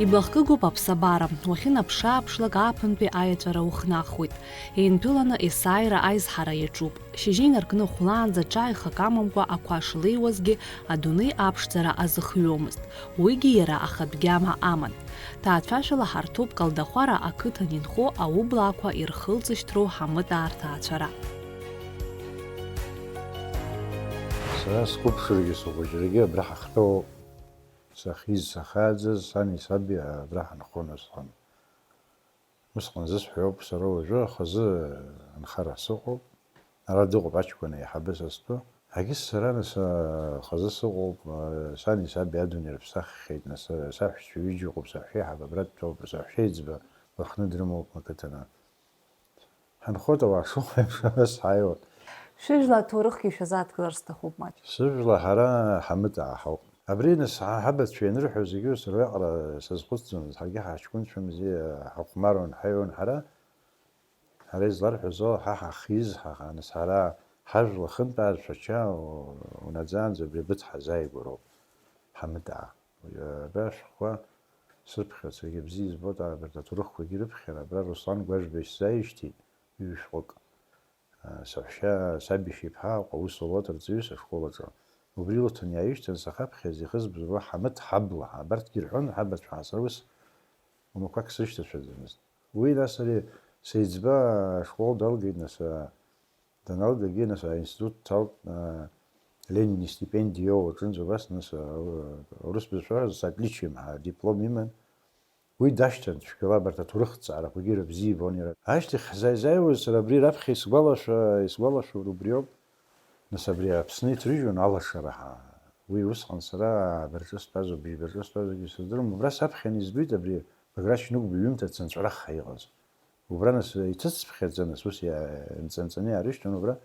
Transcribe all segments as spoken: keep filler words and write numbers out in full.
Иблахкыгоуп аԥсабара, уахьынаԥшы-ааԥшлак ааԥынтәи аиаҵәара ухнахуеит. Еинԥыланы есааира аизҳара иаҿуп. Шьыжьы инаркны хәлаанӡа ҿааихак амамкәа ақәа шлеиуазгьы адунеи аԥшӡара азыхҩомызт. Уигьы иара ахатә гьама аман. Ҭаацәашәала ҳарҭоуп Калдахәара ақыҭан инхо аублаақәа ирхылҵышьҭроу ҳамытаа рҭаацәара. Сара сқәыԥшыргьы сыхәыҷрагьы абра ҳахьтәоу, сахьиз, сахьааӡаз, сани саби абра ҳанхон усҟан. Усҟан зысҳәо ауп, сара уажәы хазы анхара сыҟоуп. Ара дыҟоуп аҷкәын аиҳабы са стәы. Егьыс сара, нас, хазы сыҟоуп, сани саби адунеи рыԥсаххьеит, нас, саҳәшьцәа ҩыџьа ыҟоуп, саҳәшьеиҳаб абра дтәоуп, саҳәшьеиҵба Лыхны дрымоуп ақыҭаны. Ҳанхоит ауаа шыҟоу еиԥш, абас ҳааиуан. Шәыжәла аҭоурыхгьы шәазааҭгылар сҭахуп маҷк. Сыжәла ҳара ҳамытаа ҳауп. Абри, нас, ҳа-, ҳабацәа ианырҳәо зегьы ус руаҟара сазхәыцӡомызт, ҳаргьы ҳаҷкәынцәамзи, ҳахәмаруан, ҳаиуан ҳара. Ҳара изларҳәаз ала, ҳа ҳахьиз, ҳа, ҳа, нас, ҳара ҳажәла хынтә ацәача у-, унаӡаанӡа абри абыҭ ҳазааигәароуп, ҳамытаа. Абра ашәҟәқәа срыԥхьарц, егьа бзиа избоит, абарҭ аҭоурыхқәагьы ирыԥхьар, абра Руслан Гәажәба исзааишьҭит, ҩышәҟәык. Саҳәшьа, саб ишьа иԥҳа Ҟаус Олоҭ рҵаҩыс ашкол аҿы. Убри лҭан иааишьҭын, сахаԥхьаз ихызбыз уа Ҳамыт ҳабла, абарҭгьы ирҳәон, ҳабацәа ҳасрус, умақәак срышьҭацәаӡамызт. Уи нас ари сеиҵба ашкол далгеит, нас, а, даналгагьы, нас, аинститут дҭалт, а, Ленин истипендиа иоуа аҿынӡа убас, нас, а, урыс бызшәа с отличием ҳәа диплом иман. Уи дашьҭан, цәгьала абарҭ аҭоурыхҭҵаарақәагьы рыбзиа ибон иара. Ашьҭахь ҳзааизааиуаз сара абри раԥхьа исгәалашәа-, исгәалашәо убриоуп. Нас абри Аԥсны иҭрыжьуан алашара ҳәа. Уи усҟан сара ааба рҿы стәазу, быжьба рҿы стәазугьы сыздырам. Убра саԥхьан избеит абри Баграт Шьнықәба иҩымҭа цынҵәарахха иҟаз. Убра нас иҭыҵԥхьаӡа, нас ус иа-, нҵа-нҵаны иаарышьҭуан убра.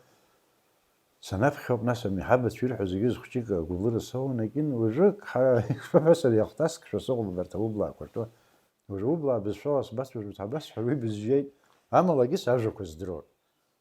Санаԥхьоуп, нас, ами, ҳабацәа ирҳәо зегьы зхәҷык агәыблыра соуан, акин, уажәы ҳа-, ишԥаҳәасыр, иахҭаскшәа сыҟоуп абарҭ аублаақәа ртәы. Уажәы аублаа бызшәала сбацәажәоит ҳәа басҳәар, уи бызжьеит. Амала егьыс ажәақәа здыруан.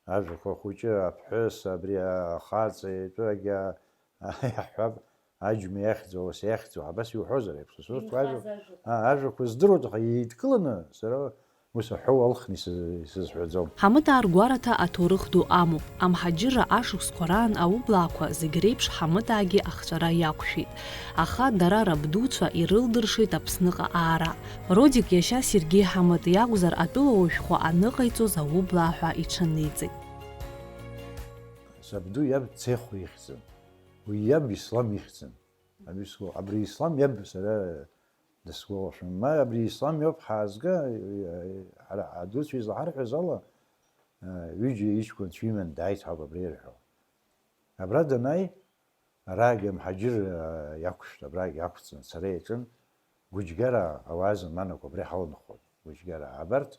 Ажәақәа, ахәыҷы, аԥҳәыс, абри ахаҵа, итәы агьа-, иаҳҳәап, аџьма иахьӡу, ауаса иахьӡу, абас иуҳәозар еиԥш, ус урҭ ажәа-, Инхаз ажәақәа. А, ажәақәа здыруеит, аха еидкыланы сара ус аҳәоу алхны исыз-, исызҳәаӡом. Ҳамытаа ргәараҭа аҭоурых ду амоуп. Амҳаџьырра ашықәсқәа раан аублаақәа зегь реиԥш Ҳамытаагьы ахҵәара иақәшәеит. Аха дара рабдуцәа ирылдыршеит Аԥсныҟа аара. Родик иашьа Сергеи Ҳамыт иакәзар, атәылауаҩ шәҟәы аныҟаиҵоз аублаа ҳәа иҽаниҵеит. Сабду иаб Цехәа ихьӡын. Уи иаб Ислам ихьӡын. Абри сгәы-, абри Ислам иаб сара дысгәалашәом. Ма абри Ислам иоуп ҳаазга, ҳара адуцәа излаҳарҳәаз ала, ҩыџьа иҷкәынцәа иман дааит ҳәа ауп абри ирҳәо. Абра данааи, араагьы амҳаџьыр иақәшәт, абраагьы ақәҵан, сара иаҿын, Гәыџьгара ауаа заманақәа абри ҳаланхон, Гәыџьгара. Абарҭ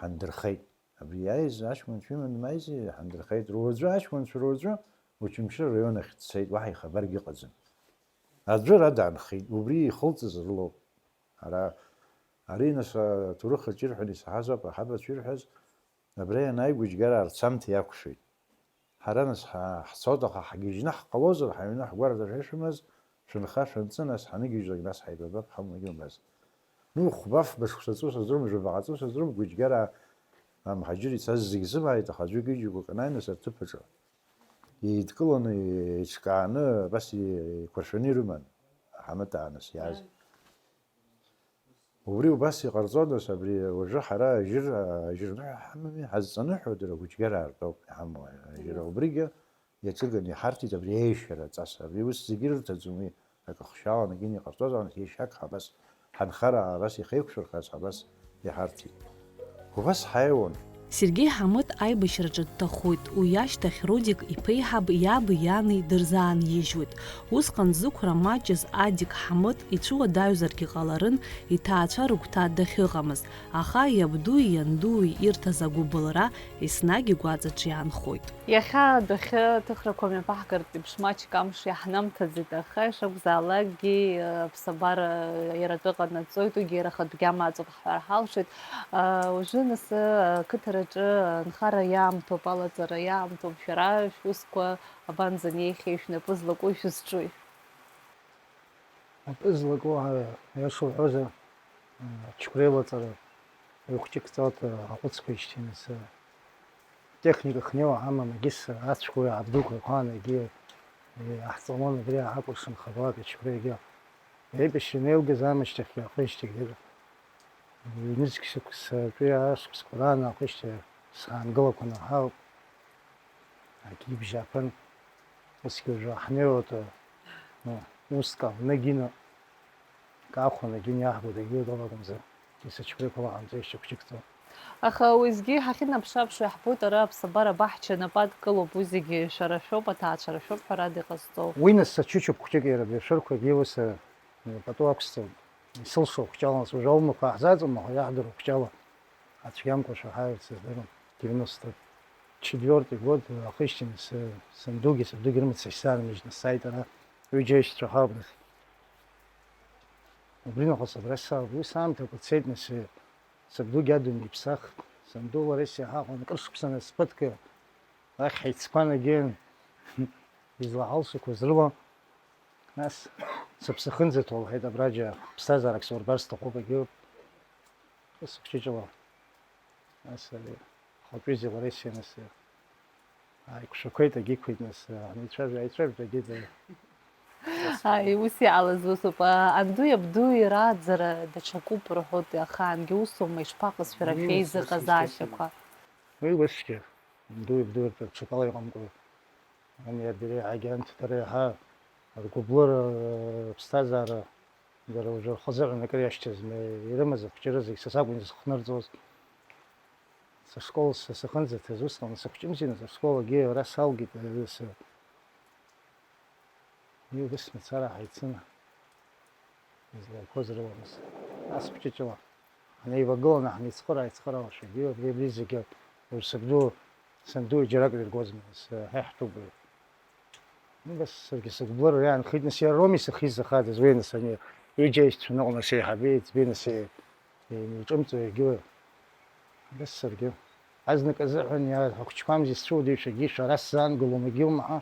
ҳандырхеит. Абри иааиз аҷкәынцәа иманы маизи ҳандырхеит. Руаӡәы аҷкәынцәа руаӡәы Очамчыра араион ахь дцеит, уаҳа ихабаргьы ыҟаӡам. Аӡәыр ада аанхеит, убри ихылҵыз рылоуп. Ара, ари нас аҭоурых аҿы ирҳәан исаҳаз ауп, аҳабацәа ирҳәаз, абра ианааи Гәыџьгара арцамҭа иақәшәеит. Ҳара нас ҳа-, ҳцоит, аха ҳгьежьны ҳҟалозар, ҳаҩны ҳгәараҭа шәышәымаз, шәынха, шәынҵы, нас ҳаныгьежьлак, нас ҳаибабап, ҳамуагьы умаз. Ну, хәба-фба шықәса ҵуса зрым, жәабаҟа ҵуса зрым, Гәыџьгара амҳаџьыр ицаз зегь зымааит, аха аӡәы икыџьгәа канааи нас арҭыԥ аҿы. Еидкыланы, еиҿкааны, абас еиқәыршәаны ирыман, ҳамытаа нас иааз. Убри убас иҟарҵодаз, абри уажәы ҳара ажьыр, ажьырныҳәа ҳамами, ҳазҵаныҳәо дара Гәыџьгара аартоуп иҳамоу ажьыра. Убригьы иаҿыганы иҳарҭеит абри аиашьара аҵас. Абри ус зегьы ирырҭаӡом, уи акы хшьала нагины иҟарҵозаарын, еишьак ҳабас ҳанхара абас ихеиқәшәырхаз ҳабас иҳарҭеит. Убас ҳаиуан. Сергеи Ҳамыт аибашьраҿы дҭахоит, уи ашьҭахь Родик иԥеиҳаб иаби иани дырзааниижьуеит. Усҟан зықәра маҷыз Адик Ҳамыт ицәуадаҩзаргьы ҟаларын, иҭаацәа рыгәҭа дахьыҟамыз, аха иабдуи иандуи ирҭаз агәыбылра еснагь игәаҵаҿ иаанхоит. Иахьа адәахьы ҭыхрақәа мҩаԥаҳгартә еиԥш маҷк амш иаҳнамҭаӡеит, аха ишакәзаалакгьы аԥсабара иара атәы ҟанаҵоит, уигьы иара ахатә гьама аҵоуп ҳҳәар ҳалшоит. Уажәы нас ақыҭараҿы анхара иаамҭоуп, алаҵара иаамҭоуп, шәара шәусқәа абанӡанеихьеи, шәнапы злаку шәызҿуи? Атәы злаку, аиаша уҳәозар, Ачқәреилаҵара, уи хәҷык ҵуеит, ахәыцқәа ишьҭин асы. Техника хнеиуа ҳамам, егьыс ацәқәеи абдуқәеи хәаанагьы иаҳҵалон, абри аҳакәыршан хабалак ачқәреигьы. Аибашьра инеилгаз аамышьҭахьгьы ахышьҭахьгьы ҩнызқь шықәсатәи ашықәсқәа раан ахышьҭахь саангылақәаны ҳауп. Акы ибжьаԥын, усгьы уажәы ҳнеиуеит, усҟан нагины, кахәа нагины иаҳбо дагьыдоуп акәымзар, исачқәреиқәа лаҟамҵеишьа хәҷыкҵо. Аха уеизгьы ҳахьынаԥш-ааԥшуа иаҳбоит, ара аԥсабара абаҳча нап адкылоуп, уи зегьы шәара шәоуп, аҭаацәара шәоуп ҳәа рада иҟазҵо. Уи нас сачычоуп хәҷык иара абри ашәырқәагьы ус, э, пату ақәсҵоит. Исылшо хәҷалан, уажәы аумақәа ҳзаҵома, аха иаҳдыруа хәҷала ацәгьамкәа шәаҳаҩырц сыздырам. Девяносто четвёртый год, ахышьҭин сы-, сандугьы, сабдугьы рымаҵ сахьсаармыжьны сааит ара, ҩыџьа аишьцәа ҳауп нас. Убри нахыс абра саауп, уи саамҭақәа цеит, нас, сабдугьы адунеи иԥсахт, санду лареи сеиҳахон, акыр шықәса нас ԥыҭк ахь ҳаицқәан егьин, излаҳалшақәаз рыла, нас, сыԥсы ахьынӡаҭоу, лҳәеит, абра џьа ԥсҭазаарак сурбар сҭахуп, егьи сыхәҷыҷыла. Нас ари ахәыҷызи лареи сеи нас ааиқәшәақәеит, агьиқәеит, нас ҳнеицәажәа, ааицәажәеит, агьи да. Ааи, ус иҟалаз усуп. А, андуи абдуи рааӡара даҽакуп рҳәоит, ахаангьы усума, ишԥаҟаз шәара Ус, шәеизыҟазаашьақәа? Уи усгьы, андуи абдуи рҿы ҽакала иҟамкәа, ани абри агент дара иаҳа ргәыблыра, рыԥсҭазаара, дара уажәы рхазыҳәан акыр иашьҭазма, ирымаз ахәҷыра зегь са сакәын изыхнырҵәоз. Сышкол са сахьынӡаҭаз усҟан сыхәҷымзи, нас ашколагьы ара салгеит, ы, сы-, уи убыс мацара ҳаицын, излаиқәоз рыламыс. Нас хәҷыҷыла ҳнеивагыланы ҳнеицхыраа-ааицхыраауашәагьы, абри, абри зегьы уажә сабду, санду џьарак диргозма, нас, ҳа иаҳтәуп уи. Нас саргьы сыгәблыра иаанхеит, нас иара роума исыхизахадаз, уи нас ани ҩыџьа аишьцәа ныҟәон, нас еиҳабы еиҵбы, нас е-, еинеиҿымҵуа егьи. Нас саргьы. Азнык азыҳәан иара ҳахәҷқәамзи сцәыуадаҩцәагьы шәара сзаангылом, егьи умҳа,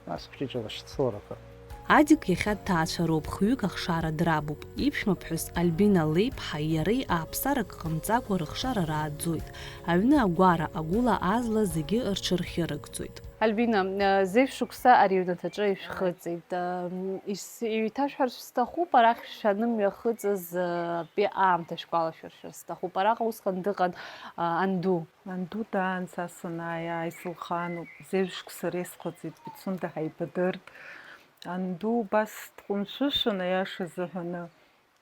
нас хәҷыҷыла шьцыларақәа. Адик иахьа дҭаацәароуп, хҩык ахшара драбуп. Иԥшәмаԥҳәыс Альбина леиԥҳаи иареи ааԥсарак ҟамҵакәа рыхшара рааӡоит. Аҩны агәара, агәыла азла зегьы рҽырхьырыгӡоит. Альбина, э, зежә шықәса ари аҩнаҭаҿы ишәхыҵит. Э, м, ис-, иҩҭашәҳәарц сҭахуп, арахь шәанымҩахыҵыз, э, атәи аамҭа шәгәалашәыршәар сҭахуп. Араҟа усҟан дыҟан, э, анду. Анду даан са санааи, ааи, сылхаануп. Зежә шықәса реисхыҵит, Пицунда ҳаибадырт. Анду убас дҟәымшәышәын, аиаша азыҳәаны.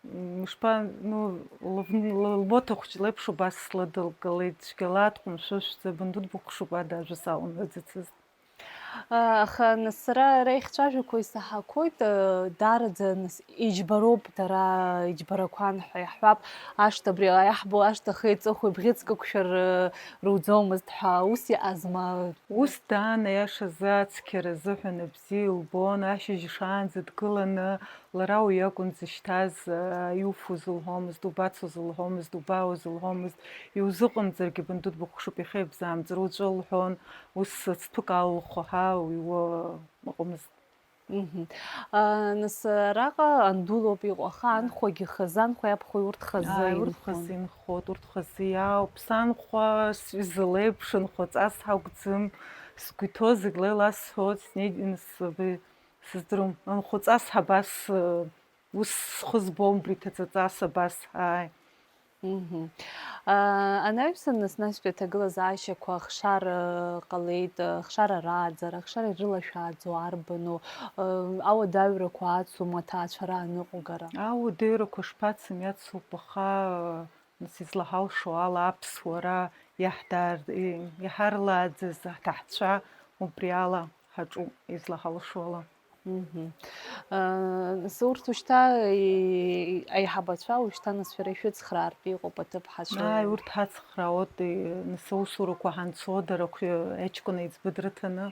М, ишԥа-, ну, лыв-, лы-, лбота хәыҷ леиԥш убас сладылгалеит, цәгьала дҟәымшәышәӡа, банду дбыхәшуп ада ажәа салымҳәаӡацызт. А, аха нас сара ара ихцәажәақәо исаҳақәоит, э, даараӡа нас иџьбароуп, дара иџьбарақәан ҳәа иаҳҳәап, ашҭа абри аиаҳбо ашҭа хеиҵыхәеи бӷьыцк ықәшәар, э, руӡомызт ҳәа, ус иҟазма? Ус даан, аиашазы, ацқьара азыҳәан абзиа илбон, ашьыжь шаанӡа дгыланы, лара уи акәын дзышьҭаз, аа, иуфоз лҳәомызт, убацоз лҳәомызт, убаауаз лҳәомызт, иузыҟамҵаргьы банду дбыхәшуп, иахьа ибзаамҵыр уҵәы лҳәон, ус цҭәык алылхуа ҳәа уиуа ыҟамызт. Мгм. А, нас, араҟа анду лоуп иҟоу, аха анхәагьы хазы, анхәеи абхәеи урҭ хазы Ааи, урҭ инхон. Хазы инхот, урҭ хазы иаауп. Санхәа сҩыза леиԥш, нхәаҵас ҳакәӡам. Сгәы иҭоу зегь леиласҳәоит, снеи-, ин-, сыб-, сыздырам. Нхәыҵас ҳабас, э, ус схы збом, убри ҭаҵаҵас абас, ааи. Мгм. А, анаҩсан, нас, настәи аҭагылазаашьақәа ахшара ҟалеит, ахшара рааӡара, ахшара ирылашәааӡо арбану, э, ауадаҩрақәа ацума аҭаацәара аныҟәгара? Ауадаҩрақәа шԥацым, иацуп, аха, э, нас излаҳалшо ала аԥсуара иаҳдаар-, и-, иҳарлааӡаз аҭаҳцәа убри ала ҳаҿуп, излаҳалшо ала. Мгм. Э, нас урҭ ушьҭа, и-, аиҳабацәа ушьҭа, нас, шәара ишәыцхраартә иҟоуп аҭыԥҳацәа. Ааи, урҭ ҳацхраауеит, и-, нас аусурақәа ҳанцо, дара хә-, аҷкәын еиҵбы дрыҭаны,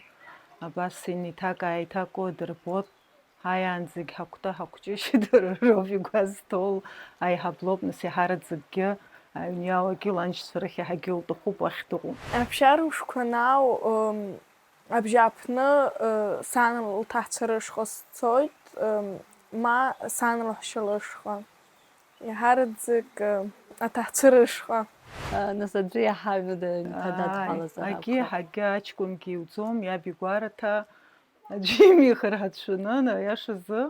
абас инеиҭак-ааиҭакуа дырбот. Ҳаиаанӡагь ҳакәты-ҳакәҷышь дара роуп игәазҭоу, аиҳаб лоуп, нас, иаҳараӡакгьы, аҩны иаауагьы ланшьцәа рахь иаҳагьы илҭахуп уахь дыҟоу. Аԥсшьара мшқәа анаау, ым, абжьааԥны, ы, сан лҭаҳцәа рышҟа сцоит, ым, ма сан лаҳәшьа лышҟа. Иаҳараӡак, э, аҭаацәара рышҟа. Нас аӡәы иаҳа аҩны да-, Ааи, дадҳәалазар акәхап. Агьи ҳагьы аҷкәынгьы иуӡом, иаб игәараҭа аӡәы имихыр ҳацәшәаны, аиашазы,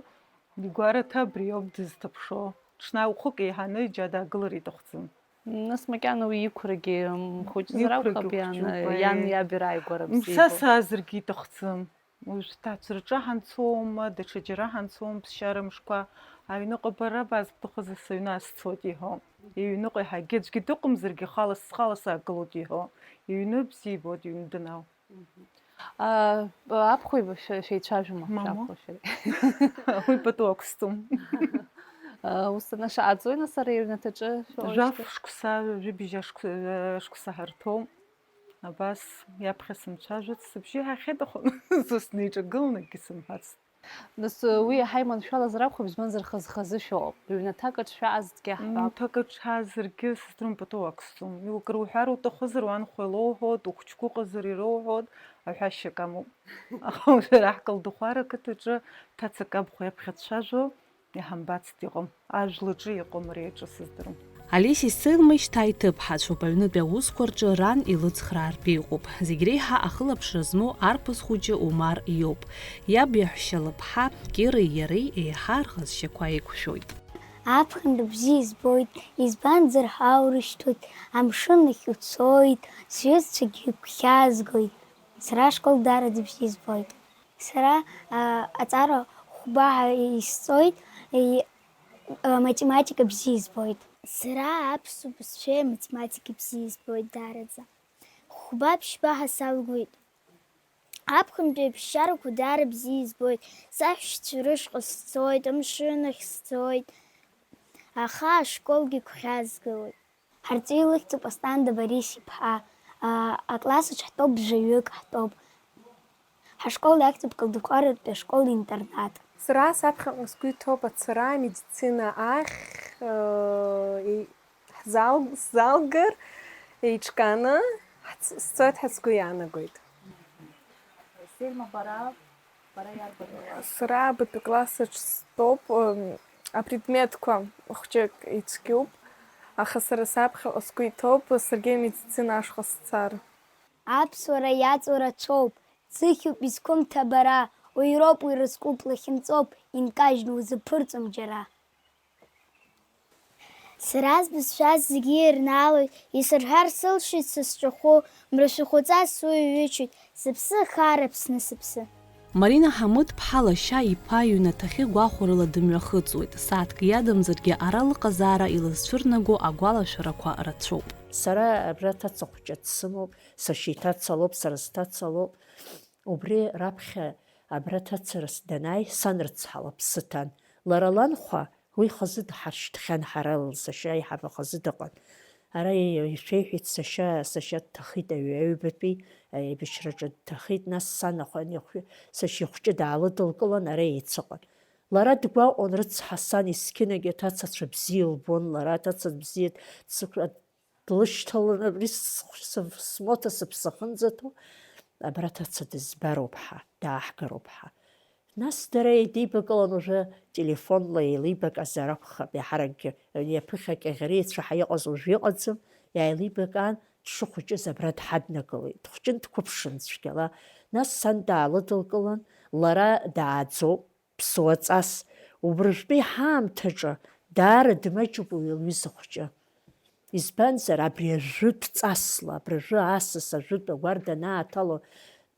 игәараҭа абриоуп дызҭаԥшо. Ҽнак хәык еиҳаны џьа даагылар иҭахӡам. Нас макьана уи иқәрагьы, м, хәыҷызар акәхап, Иқәрагьы иан, хәыҷуп, иан аи. Иаб иара ааигәара Мца бзиа ибо. Саазаргьы иҭахӡам. Уажәшьҭа аӡәраҿы ҳанцоума, даҽаџьара ҳанцоума, ԥсшьара мышқәа, аҩныҟа бара базбҭахызеи сыҩны ас сцоит иҳәо. Иҩныҟа еиҳагьы аӡәгьы дыҟамзаргьы, ихала, схала саагылоит иҳәо. Иҩны бзиа ибоит, иҩны данаау. А, абхәеиба шәа-, шәеицәажәома? Мамоу. Шәабхәа шәареи? Уи пату ақәсҵом. А, ус анашаҟа ааӡои, нас, ара иҩнаҭаҿы шәоуижьҭеи? Жәаф шықәса, жәибжь ашықә-, шықәса ҳарҭоуп. Абас иаԥхьа сымцәажәац, сыбжьы иаҳахьеит, аха ус неиҿагыланы акгьы сымҳәацт. Нас, уи иаҳа иманшәалазар акәхап, избанзар хаз-хазы шәоуп. Ҩнаҭак аҿ шәаазҭгьы ҳҳәап. Ҩнаҭак аҿ ҳаазаргьы сыздырам, пату ақәсҵом. Иуакыр уҳәар уҭахызар, уанхәа илоуҳәоит, ухәыҷқәа ыҟазар ироуҳәоит, аҳәашьак амоуп. Аха уажәы ара ҳколдыхәара ақыҭаҿы ҭацак абхәа иаԥхьа дцәажәо, иҳамбацт иҟам. Ажәлаҿы иҟам ари аҿы сыздырам. Олеси Сырмеи шьҭа иҭыԥҳацәоуп, аҩнытәи аусқәа рҿы ран илыцхраартә иҟоуп. Зегь реиҳа ахылаԥшра змоу арԥыс хәыҷы Умар иоуп. Иаб иаҳәшьа лыԥҳа Киреи иареи еиҳа рҟазшьақәа еиқәшәоит. Аԥхын бзиа избоит, избанзар ҳаурышьҭуеит, амшын ахь уцоит, сҩызцәагьы гәхьаазгоит. Сара ашкол даараӡа бзиа избоит. Сара, а, аҵара хәба ҳәа исҵоит, и-, а, математика бзиа избоит. Сара аԥсуа бызшәеи аматематикеи бзиа избоит даараӡа. Хәба ԥшьба ҳәа салгоит. Аԥхынтәи аԥсшьарақәа даара бзиа избоит. Саҳәшьцәа рышҟа сцоит, амшын ахь сцоит, аха ашколгьы гәхьаазгоит. Ҳарҵаҩы лыхьӡуп Асҭанда Борис-иԥҳа. А, акласс аҿы ҳтәоуп, жәаҩык ҳтәоуп. Ҳашкол иахьӡуп Калдыхәаратәи ашкол-интернат. Сара саԥхьаҟа сгәы иҭоуп ацара, амедицина ахь, э, и-, ҳзал-, сзалгар, еиҿкааны ҳц-, сцоит ҳәа сгәы иаанагоит. Сельма, бара, бара иарбан класс? Сара абатәи класс аҿы стәоуп, м, апредметқәа хәҷык ицәгьоуп, аха сара саԥхьаҟа сгәы иҭоуп, саргьы амедицина ашҟа сцар. Аԥсуара иаҵоу рацәоуп, ӡыхьуп изқәымҭа бара, уаҩроуп уи рызкуп, лахьынҵоуп, инкажьны узаԥырҵом џьара. Сара збызшәа зегьы ирнаалоит, исырҳәар сылшеит са сҿахәы, мра шәахәаҵас уи ҩычоит, сыԥсы ахара Аԥсны сыԥсы. Марина Ҳамыҭ-ԥҳа лашьа иԥа иҩнаҭахьы гәахәарыла дымҩахыҵуеит, сааҭк иадамзаргьы ара лыҟазаара илызцәырнаго агәалашәарақәа рацәоуп. Сара абра ҭаца хәҷы дсымоуп, сашьа иҭаца лоуп, сара сҭаца лоуп. Убри раԥхьа абра ҭацара данааи, сан рыцҳа лыԥсы ҭан. Лара ланхәа уи хазы дҳаршьҭхьан, ҳара лсашьа аиҳабы хазы дыҟан. Ара ишәеиҳәеит, сашьа, сашьа дҭахеит аҩ-, аҩбатәи аибашьраҿы дҭахеит, нас сан ахәы-, анихәҩы, сашьа ихәҷы даалыдылкылан, ара еицыҟан. Лара дгәаҟуан, рыцҳа, сан есқьынагь аҭацацәа бзиа илбон, лара аҭаца бзиа дсықәшәа-, длышьҭалан, абри с-, с-, смоҭа сыԥсахынӡаҭоу, абра аҭаца дызбароуп ҳа, дааҳгароуп ҳа. Нас дара еидибакылан, уажәы телефонла еилибаказар акәхап, иаҳаракгьы, иаԥыхьа кьаӷьареи ицәаҳа иҟаз уажәы иҟаӡам, иааилибакаан, дшыхәыҷыз абра дҳаднакылеит, дхәҷын дқәыԥшын цәгьала. Нас сан даалыдылкылан, лара дааӡоуп, ԥсуаҵас, убыржәтәи ҳаамҭаҿы даара дмаҷуп уи лҩыза хәҷы. Избанзар, абри ажәытә ҵасла, абри ажәы асас ажәытә агәарда анааҭало,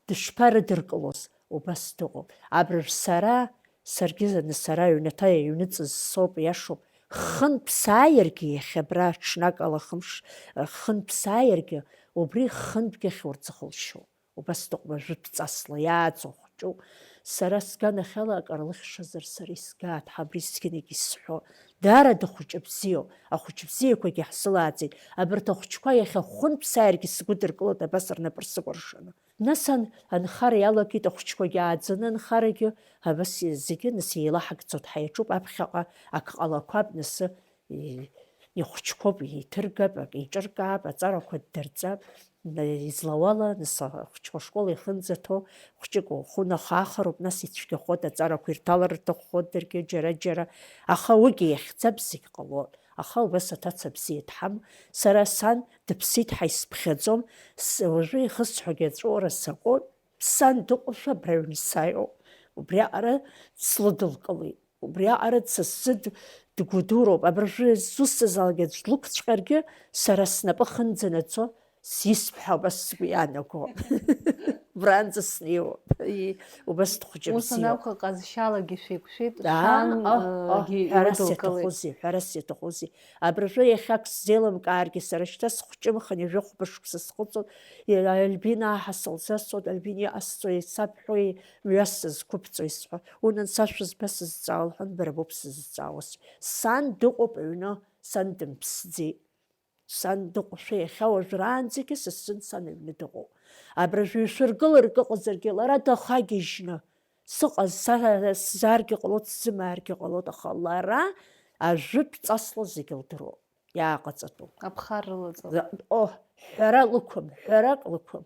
дышԥарыдыркылоз, убас дыҟоуп. Абри сара, саргьы зны сара аҩнаҭа иҩныҵыз соуп, иашоуп. Хынтә сааиргьы, иахьа абра ҽнак ала хымш, хынтә сааиргьы, убри хынтәгьы ахьурӡахылшьоу. Убас дыҟоуп, ажәытә ҵасла иааӡо хәҷуп. Сара сганахьала акыр лыхьшазар, сара исгааит, ҳабри зқьынагь исҳәо. Даара дыхәыҷы бзиоуп. Ахәыҷ бзиақәагьы ҳзылааӡеит. Абарҭ ахәҷқәа иахьа хәынтә сааиргьы сгәыдыркылоит абас рнапы рсыкәыршаны. Нас ан-, анхара иалагеит, ахәҷқәагьы ааӡаны, анхарагьы абас зегьы нас еилаҳагӡоит, ҳаиаҿуп аԥхьаҟа ак ҟалақәап, нас, и-, ихәыҷқәоуп, еиҭыргап, ак еиҿыркаап, аҵарақәа ддырҵап, излауала, нас ахәыҷқәа ашкол иахьынӡаҭоу хәҷык ухы унахахароуп, нас ицәгьахоит, аҵарақәа ирҭалар рҭаххоит даргьы џьара-џьара, аха уигьы иахьӡап, зегь ҟалоит. Аха убас аҭаца бзиа дҳамоуп. Сара сан дыԥсит ҳәа исԥхьаӡом, с-, уажәы ихысҳәогьы аҵәуара сакәын, сан дыҟоушәа абра аҩны сааиуа, убриаҟара слыдылкылеит. Убриаҟара са сзы д-, дгәыдуроуп, абыржәы зусҭазаалак аӡә длықәҵәҟьаргьы, сара снапы хынӡанаҵо, сисԥҳа убас сгәы иаанаго. Убранӡа снеиуа. И, убас дхәыҷым. Ус сиуа. Анакәха, ҟазшьалагьы шәеиқәшәеит, аа, шан, аа, аа, гьы ҳәарас илыдылкылеит. Иаҭахузеи, ҳәарас иаҭахузеи? Абыржәы иахьак сзеилымкааргьы, сара шьҭа схәҷымхан, ҩажәа хәба шықәса схыҵуан, Альбина аҳа сылзасуан, Альбина иҟасҵои, сабҳәои, мҩа сызқәыбҵои сҳәо, унан, сашәызба сызҵаауа лҳәон, бара боуп сызҵаауаз. Сан дыҟоуп аҩны, сан дымԥсӡеит. Сан дыҟоушәа иахьа уажәраанӡагьы са сзын сан аҩны дыҟоуп. Абра шәишәыргыларгь ыҟазаргьы, лара дахагьежьны сыҟаз, са сзааргьы ҟалоит, сзымааргьы ҟалоит, аха лара ажәытә ҵасла зегь лдыруа иааҟаҵатәуп. Аԥхарра лыҵоуп. О, ҳәара лықәым, ҳәарак лықәым.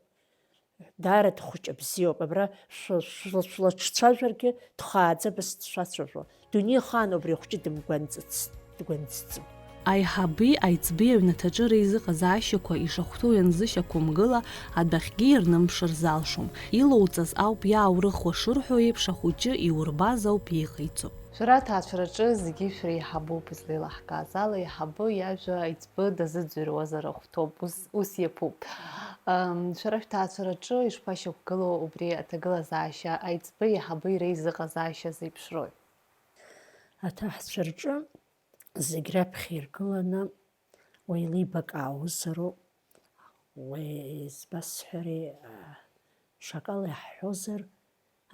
Даара дхәыҷы бзиоуп, абра шәла-, шәла-, шәлаҽцәажәаргьы дхааӡа быс дшәацәажәо. Дунеихаан убри ахәҷы дымгәанҵыц-, дгәанҵӡом. Аиҳаби аиҵби аҩнаҭаҿы реизыҟазаашьақәа ишахәҭоу ианзышьақәымгыла, адәахьгьы ирнымԥшыр залшом. Илоуҵаз ауп иааурыхуа шырҳәо еиԥш, ахәыҷы иурбаз ауп иҟаиҵо. Шәара аҭаацәараҿы зегьы шәреиҳабуп, излеилаҳкааз ала, аиҳабы иажәа аиҵбы дазыӡырҩуазар ахәҭоуп, ус, ус иаԥуп. Ам, шәара шәҭаацәараҿы ишԥашьақәгылоу убри аҭагылазаашьа, аиҵбы аиҳабы иреизыҟазаашьа зеиԥшрои? Аҭаацәа рҿы зегь раԥхьа иргыланы уи еилибакаауазароуп, уи, избасҳәари, а, ҽакала иаҳҳәозар,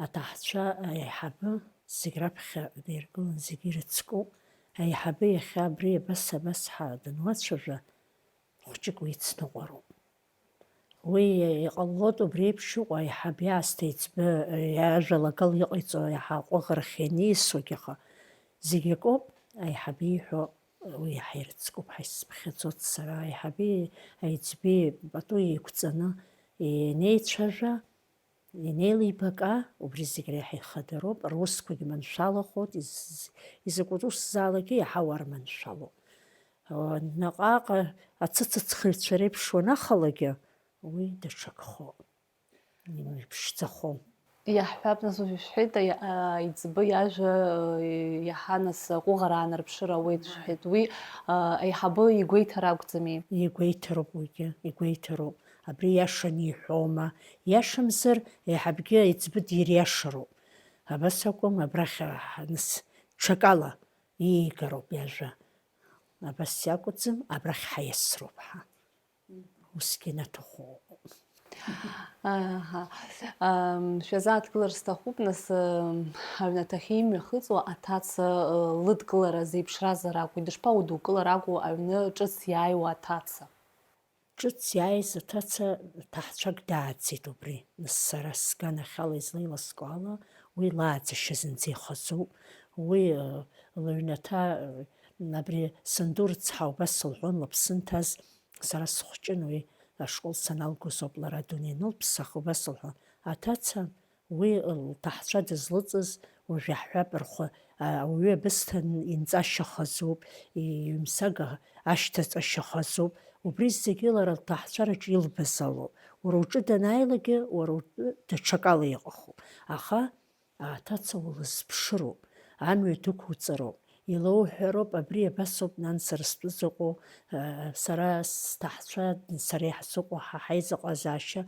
аҭаацәа аиҳабы зегь раԥхьа диргылан, зегь ирыцкуп. Аиҳабы иахьа абри абас, абас ҳа дануацәажәа, хәҷык уи ицныҟәароуп. Уи иҟалоит убри еиԥш иҟоу аиҳабы аасҭа еиҵбы, иажәа лагала иҟаиҵо, иаҳа аҟәыӷарахь ианиасуагь, аха зегь акоуп, аиҳабы ииҳәо уи иаҳа ирыцкуп ҳәа исыԥхьаӡоит сара. Аиҳаби аиҵби пату еиқәҵаны инеицәажәа, инеилибака, убри зегь реиҳа ихадароуп, русқәагь маншәалахоит, из-, изакәытә усзаалакгьы иаҳа уарманшәалоуп. Наҟ-ааҟ ацыцыцхыҩцәа реиԥш уанахалакгьы, уи даҽакхоуп, имеиԥшӡахом. Иаҳҳәап, нас, уажә ишәҳәеит, аи-, аиҵбы иажәа, э, иаҳа, нас, аҟәыӷара аанарԥшыр ауеит шәҳәеит. Уи, э, аиҳабы игәеиҭар акәӡами? Игәеиҭароуп уигьы, игәеиҭароуп. Абри иашаны иҳәоума? Иашамзар, аиҳабгьы аиҵбы дириашароуп. Абас акәым, абрахь, а, нас, ҽакала иигароуп иажәа. Абас иакәӡам, абрахь ҳаиасроуп ҳа. Усгьы инаҭаху ыҟоуп. Аҳа. Ам, шәазааҭгылар сҭахуп, нас, ам, аҩнаҭахьы имҩахыҵуа аҭаца, ы, лыдкылара зеиԥшразар акәу, дышԥаудукылар акәу аҩны ҿыц иааиуа аҭаца? Ҿыц иааиз аҭаца ҭаҳцәак дааӡеит убри. Нас сара сганахьала излеиласкуа ала, уи лааӡашьа зынӡа ихазуп. Уи, ы, лыҩнаҭа, ы, абри санду рыцҳа убас лҳәон, лыԥсы нҭаз, сара схәҷын уи, ашкол саналгоз ауп лара адунеи анылԥсах, убас лҳәон. Аҭаца, уи лҭаҳцәа дызлыҵыз, уажә иаҳҳәап, рхәы, а, ауаҩы абысҭа инҵашьа хазуп, иҩымсаг ашьҭаҵашьа хазуп, убри зегьы лара лҭаҳцәараҿы илбаз алоуп. Уара уҿы данааилакгьы, уара утәы даҽакала иҟахуп. Аха аҭаца улызԥшыроуп, амҩа дықәуҵароуп. Илоуҳәароуп, абри абасоуп, нан, сара стәы зыҟоу, э, сара сҭаҳцәа, сара иаҳзыҟоу ҳа ҳаизыҟазаашьа,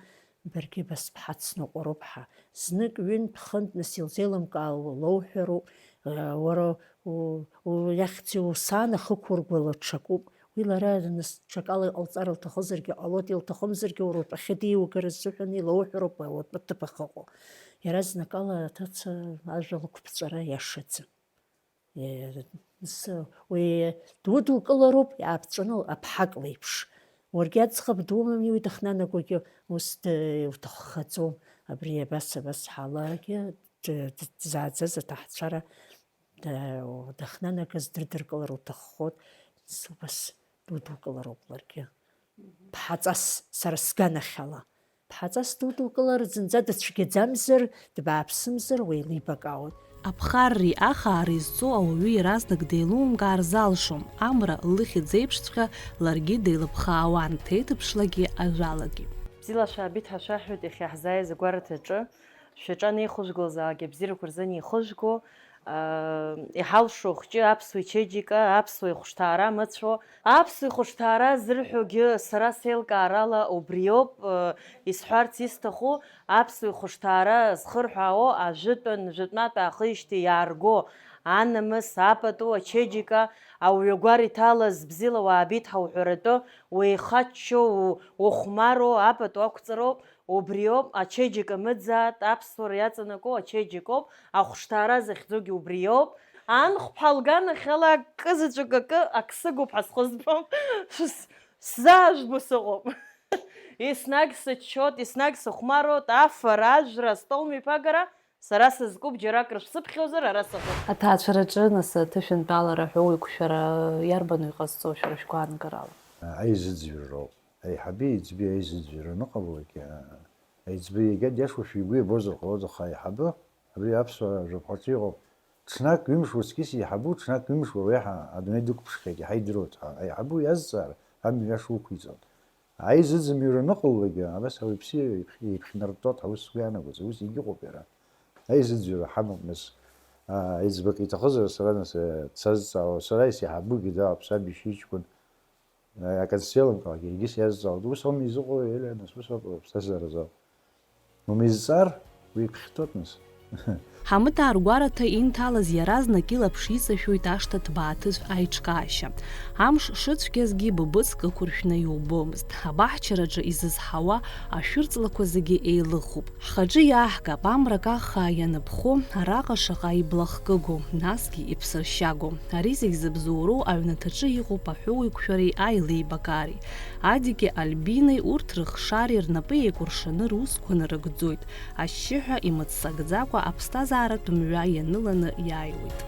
баргьы абас бҳацныҟәароуп ҳа. Знык, ҩынтә, хынтә, нас, илзеилымкаауа лоуҳәароуп, э, уара у-, у-, иахьӡ-, усаан ахықәургәала ҽакуп. Уи лара, нас, ҽакала иҟалҵар лҭахызаргьы ҟалоит, илҭахымзаргьы уара утәахьы диугар азыҳәан илоуҳәароуп, уара утәы ҭыԥ ахьыҟоу. Иаразнакала аҭаца ажәа лықәԥҵәара иашаӡам. Е, ус, уи дудукылароуп, иааԥҵәаны аԥҳак леиԥш. Уаргьы аӡӷаб думами, уи дахнанагогьы ус д-, уҭаххаӡом. Абри абас, абас ҳалагьы д-, д-, дзааӡаз аҭаҳцәара да-, дахнанагаз дрыдыркылар уҭаххоит. Ус убас дудукылароуп ларгьы. Ԥҳаҵас сара сганахьала. Ԥҳаҵас дудукылар зынӡа дыцәгьаӡамзар, дбааԥсымзар уеилибакаауеит. Аԥхарреи ахаареи зҵоу ауаҩы иаразнак деилумкаар залшом, амра лыхьӡ еиԥшҵәҟьа ларгьы деилыԥхаауан ҭеиҭыԥшлагьы ажәалагьы. Бзиала шәаабеит ҳәа шәаҳҳәоит иахьа ҳзааиз агәараҭаҿы, шәаҿа анеихәыжәгоз алгьы абзиарақәа рзы анеихыжәго, аа, иҳалшо ахәҷы аԥсуа ичеиџьыка, аԥсуа ихәшҭаара мыцәо, аԥсуа ихәшҭаара зырҳәогьы сара сеилкаарала убриоуп, исҳәарц исҭаху, аԥсуа ихәшҭаара зхырҳәаауа ажәытәан, жәытәнатә аахижьҭеи иаарго анамыс, апату, ачеиџьыка, ауаҩы агәар иҭалаз бзиала уаабеит ҳәа уҳәаратәы, уеихаччо, у-, ухәмаруа апату ақәҵароуп, убриоуп, ачеиџьыка мыӡаат, аԥсуара иаҵанакуа ачеиџьыкоуп, ахәшҭаара захьӡугьы убриоуп. Анхәԥҳа лганахьала акы заҵәык акы, ак сыгуп ҳәа схызбом, шәс-, сзаажәбо сыҟоуп. Еснагь сыччоит, еснагь сыхәмаруеит, афара, ажәра, астол мҩаԥагара, сара сызкуп, џьарак рышәсыԥхьозар, ара сыҟоуп. Аҭаацәараҿы, нас, аҭышәынтәалара ҳәа уеиқәшәара иарбану иҟазҵо, шәара шәгәаанагараала? Аизыӡырҩроуп. Аиҳаби аиҵби аизыӡырҩра аныҟалогь, аиҵбы егьа диашоушәа игәы иабозар ҟалоит, аха аиҳабы, абри аԥсуа жәаԥҟаҿы иҟоуп, ҽнак ҩымш усгьы сеиҳабу, ҽнак ҩымш уареиҳа адунеи дықәԥшхьеит, иаҳа идыруеит ҳәа. Аиҳабы иазҵаар, амҩа иаша уқәиҵон. Аизыӡымҩра аныҟалогь, абас ауаҩԥсы еиԥх-, еиԥхьнартәоит ҳәа ус сгәы иаанагоит, ус егьыҟоуп иара. Аизыӡырҩра ҳамоуп, нас, аа, аиҵбы акы иҭахызар, сара, нас, э, дсазҵаауа, сара исеиҳабугьы дауп, саб ишьыҷкәын, акы ансзеилымкаалак, егьыс иазҵаауеит, ус аума изыҟоу, Елиа, нас, ус ауп аԥсҭазааразы. Умизҵаар, уиԥхьҭоит, нас. Ҳамыҭаа ргәараҭа инҭалаз иаразнак илаԥш иҵашәоит ашҭа ҭбааҭыцә аиҿкаашьа. Амш шыцәгьазгьы быбыцк ықәыршәны иубомызт. Абаҳчараҿы изызҳауа ашәырҵлақәа зегьы еилыхуп. Ҳхаҿы иааҳгап, амра каххаа ианыԥхо, араҟа шаҟа иблахкыгоу, насгьы иԥсыршьагоу. Ари зегь зыбзоуроу аҩнаҭаҿы иҟоуп аҳәоуеиқәшәареи аилибакаареи. Адики Альбинеи урҭ рыхшареи рнапы еикәыршаны русқәа нарыгӡоит, ашьшьыҳәа имыццакӡакәа аԥсҭазааратә мҩа ианыланы иааиуеит.